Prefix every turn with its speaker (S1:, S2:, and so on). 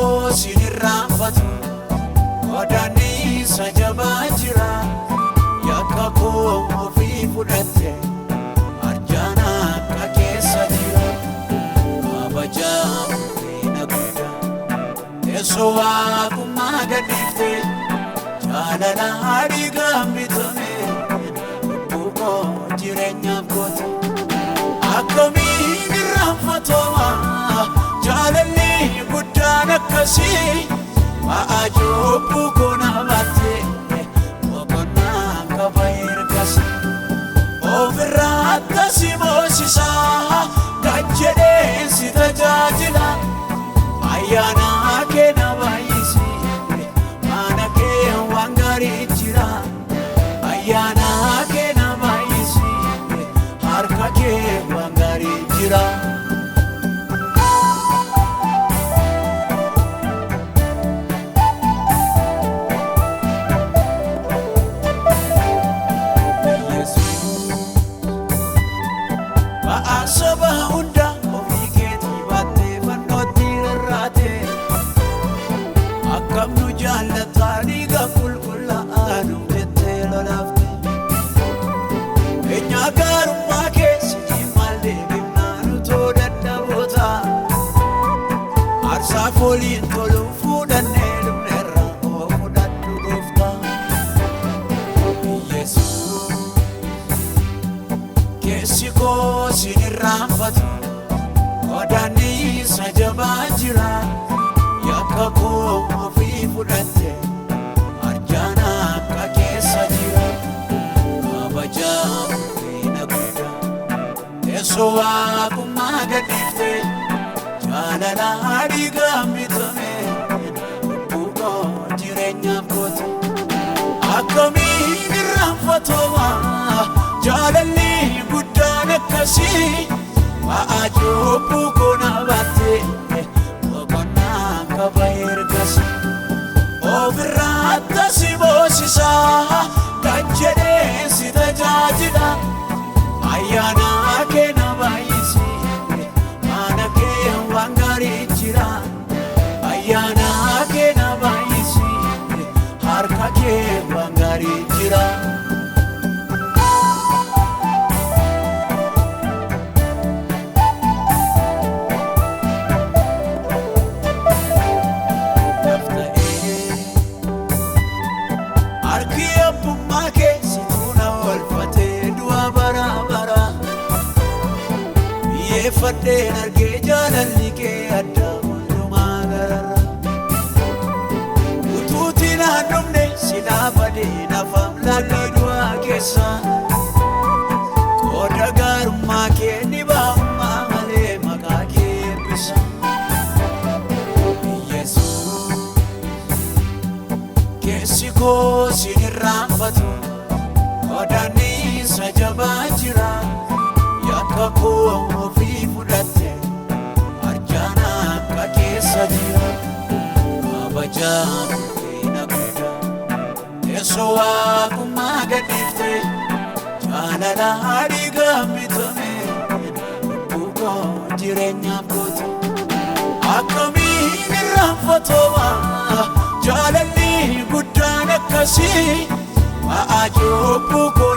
S1: koo sin irraanfatu, godaannisa jabaa jira. Yakka koo ofii fudhatte, arjaan akka keessa jira. Kabajaa ulfina guddaa, teessoo waaqummaa gadhiifte, jaalala dhiigaan bitame, lubbuu koo jireenyaaf goote. Akkamiin irraanfatama jaalalli guddaan akkasii, ba'aa cubbuu koo na baatte, boqonnaa qaba ergasii. Ofirraa akkasii moosisaa, gad jedheen si tajaajila. Ayyaana kee na baay'isi, mana kee waan gaarii jira. Ayyaana kee na baay'isi, harka kee waan gaarii jira. Yesuus, ba'aa saba hunda ofii keetii baattee fannootti rarraate. Akkam nu jaallataa, dhiiga qulqullaa'aa nuuf jettee lolaafte. Eenyaa gaarummaa kee sitiin maal deebifnaa nutoo dadhaboota. Aarsaa fooliin toluun fuudhannee dhufneerra, oo fudhadhu gooftaa. Yesuus, keessi koo sin irraanfatu, godaannisa jabaa jira. Yakka koo ofii fudhatte, arjaan akka keessa jira. Kabajaa ulfina guddaa, teessoo waaqummaa gadhiifte, jaalala dhiigaan bitame, lubbuu koo jireenyaaf goote. Akkamiin irraanfatama jaalalli guddaan akkasii, ba'aa cubbuu koo na baatte, boqonnaa qaba ergasii. Ofirraa akkasii moosisaa, gad jedheen si tajaajila. Ayyaana kee na baay'isi, mana kee waan gaarii jira. Ayyaana kee na baay'isi, harka kee waan gaarii jira. Naaf ta'ee harki abbummaa kee situu na oolfatee du'a bara bara. Biyyeeffadheen argee jaalalli kee adda hundumaa gararra. Utuutiin naan dhumne si dhaabadee nafam laallii du'aa keessa. Qooda gaarummaa kee ni baa'ummaa malee maqaa kee eebbisa. Yesuus, keessi koo sin irraanfatu, godaannisa jabaa jira. Yakka koo ofii fudhatte, arjaan akka keessa jira. Kabajaa ulfina guddaa, teessoo waaqummaa gadhiifte, jaalala dhiigaan bitame, lubbuu koo jireenyaaf goote. Akkamiin irraanfatama jaalalli guddaan akkasii, ba'aa cubbuu koo